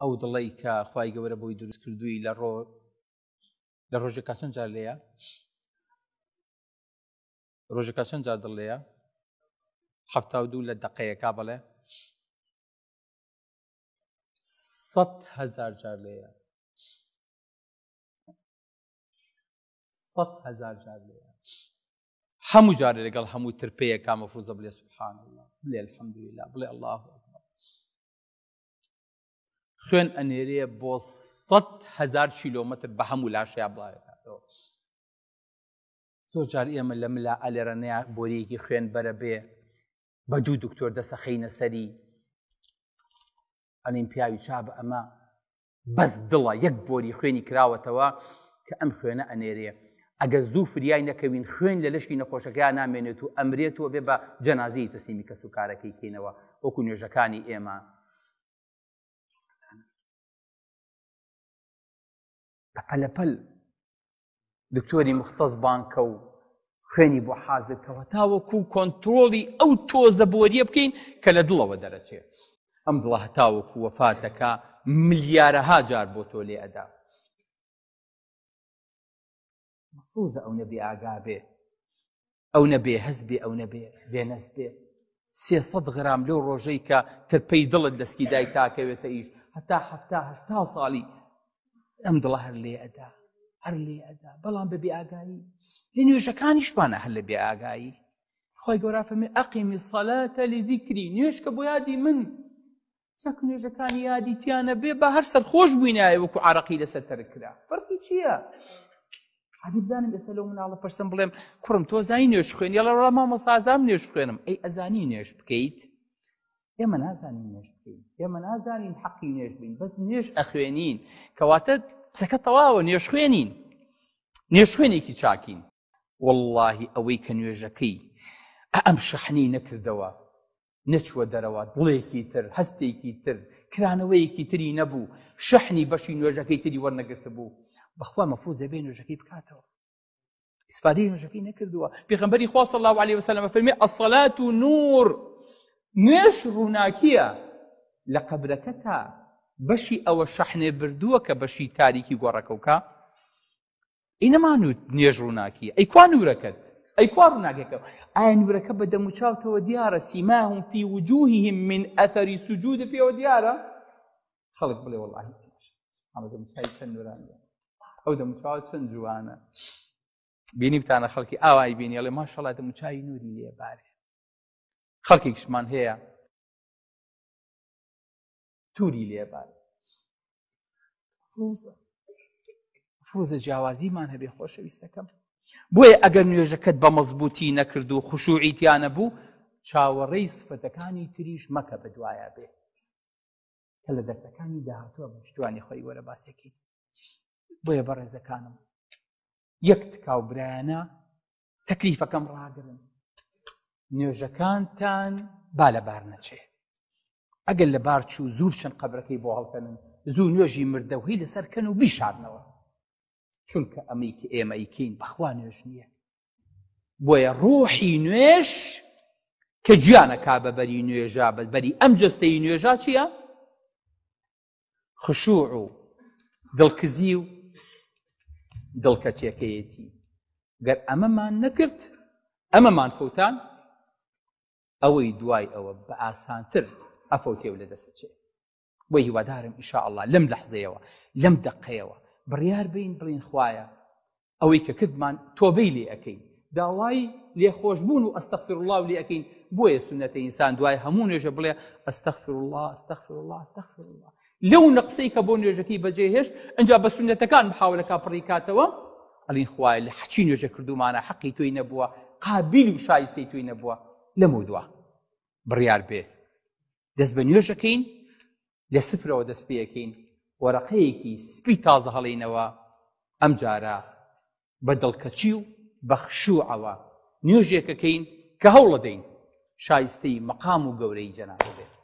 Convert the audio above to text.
ئەو دڵەی کە خوای گەورە بۆی دروست کردووی لە ڕۆ لە ڕۆژێکا چەند جار لێیە ڕۆژەکە چەند جار دڵ لێیە 72 لە دقەیەکا بڵێ هزار جار لێیە هزار جار لێیە هەموو جارێ لەگەڵ هەموو ترپەیەکا مەفروزە بڵێ سبحان الله بڵێ الحمدلله بڵێ الله اکبر خوێن ئەنێرێ بۆ هزار کیلۆمەتر بە هەموو لاشەیە بڵاوێکاتەوە زۆر جار ئێمە لە ملا ئەلێرەنەیە بۆریەکی خوێن بەرە بێ بە دوو دکتۆر دەسەخەینە سەری ئەلین پیاوی چا بە ئەمە بەس دڵە یەک بۆری خوێنی کراوەتەوە کە ئەم خوێنە ئەنێرێ ئەگەر زوو فریای نەکەوین خوێن لە لەشی نەخۆشەکەیان نامێنێت و ئەمرێت و بێ بە جەنازەی تەسلیمی کەس و کارەکەی کەینەوە وەکو نوێژەکانی ئێمە بە پەلەپەل دکتۆری مختص بانکە و خوێنی بۆ حازر کەوە تاوەکو کۆنتترۆڵی ئەو تۆزە بۆریە بکەین کە لە دڵەوە دەرەچێت ئەم دڵە هەتاوەکو وەفاتەکە ملیارەها جار بۆ تۆ لێ ئەدا مەفروزە ئەو نەبێ ئاگا بێ ئەو نەبێ هەست بێ ئەو نەبێ بێنەست بێ سێسەد غرام لەو ڕۆژەی کە ترپەی دڵت دەسکی دای تاکەوێتە ئیش هەتا هەفتا هەشتا ساڵی ئەم دڵە هەر لێ ئەدا هەر لێ ئەدا بەڵام بە بێ ئاگایی لە نوێژەکانیشمانە هەر لە بێ ئاگایی خۆی گەورە فەرمی ئەقیمی الصلاة لذکری نوێژکە بۆ یادی من چەک نوێژەکانی یادی تیانە بێ بە هەر سەرخۆش بووینایە وەکو عراقی لەسەر تەرک کرا فەرقی چییە؟ عادی بزانم ئێستا لەو مناڵە پرسم بڵێم کوڕم تۆ زانی نوێژ خوێن یاڵە ڕا مامۆسازام نوێژ بخوێنم ئەی ئەزانی نوێژ بکەیت ئێمە نازانین نوێژ بکەین ئێمە نازانین حەقی نوێژ بین بەس نوێژ ئەخوێنین کەواتە قسەکە تەواوە نوێژ خوێنین نوێژ خوێنێکی چاکین وەڵڵاهی ئەوەی کە نوێژەکەی ئەم شەحنەی نەکردەوە نەچووە دەرەوە دڵێکی تر هەستێکی تر کرانەوەیەکی تری نەبوو شەحنی بەشی نوێژەکەی تری وەرنەگرتبوو بەخوا مەفروزە بێ نوێژەکەی بکاتەوە ئیسفادەی نوێژەکەی نەکردووە پێغەمبەری خوا صلی الله علیه وسلم فەرمی الصلاة نور نوێژ ڕووناکیە لە قەبرەکەتا بەشی ئەوە شەحنێ بردووە کە بەشی تاریکی گۆڕەکەوکە ئەی نەمانوت نوێژ ڕووناکیە ئەی کوا نورەکەت ئەی کوا ڕووناکەکە ئایا نورەکە بە دەموچاوتەوە دیارە سیماهم فی وجوههم من ئەثەری سجود پێوە دیارە خەڵک بڵێ وەڵاهی ئەمە دەموچاوی چەند نورانیە ئەو دەموچاوە چەند جوانە بینی بتانە خەڵکی ئاوای بینی ئەڵێ ماشەڵا دەموچاوی نوری لێ بارێ خەڵکێکیشمان هەیە توری لێبار فروزە فروزە جیاوازیمان هەبێ خۆشەویستەکەم بۆیە ئەگەر نوێژەکەت بە مەزبوطی نەکرد و خشوعی تیانە بوو چاوەڕێی سفەتەکانی تریش مەکە بە دوایە بێ کە لە دەرسەکانی داهاتووە بە پشتیوانی خۆی وەرە باسێکی بۆیە بەڕێزەکانم یەک تکاو برایانە تەکلیفەکەم ڕاگرن نوێژەکانتان با لە بار نەچێ ئەگەر لە بار چوو زوو بچن قەبرەکەی بۆ هەڵکەنن زوو نوێژی مردەوهی لەسەر کەن و بیشارنەوە چونکە ئەمەی کە ئێمە ئیکەین بەخوا نوێژ نییە بۆیە ڕۆحی نوێژ کە گیانەکا بە بەری نوێژا بە بەری ئەم جەستەی نوێژا چییە؟ خشوع و دڵکزی و دڵکەچێکەیەتی گەر ئەمەمان نەکرد ئەمەمان فەوتان ئەوەی دوای ئەوە بە ئاسانتر ئەفەوتێ و لە دەسەچێ بۆ هیوادارم ئیشاءاللە لەم لەحزەیەوە لەم دقەیەوە بڕیار بین بڵین خوایە ئەوەی کە کردمان تۆبەی لێ ئەکەین داوای لێخۆشبوون و ئەستەغفر الله لێ ئەکەین بۆیە سوننەتە ئینسان دوای هەموو نوێژە بڵێ ئەستەغفر الله ئەستەغفر الله ئەستەغفر الله لەو نەقسەی کە بۆ نوێژەکەی بەجێ هێشت ئینجا بە سوننەتەکان محاولەکە پڕی کاتەوە ئەڵین خوایە لە حەچی نوێژە کردومانە حەقی تۆی نەبووە قابیل و شایستەی تۆی نەبووە لەمە دوا بڕیار بێ دەست بە نوێژەکەین لە سفرەوە دەست پێەکەین وەرەقەیەکی سپی تازە هەڵینەوە ئەم جارە بە دڵکەچی و بە خشوعەوە نوێژێکەکەین کە هەوڵەدەین شایستەی مەقام و گەورەی جەنابە بێت.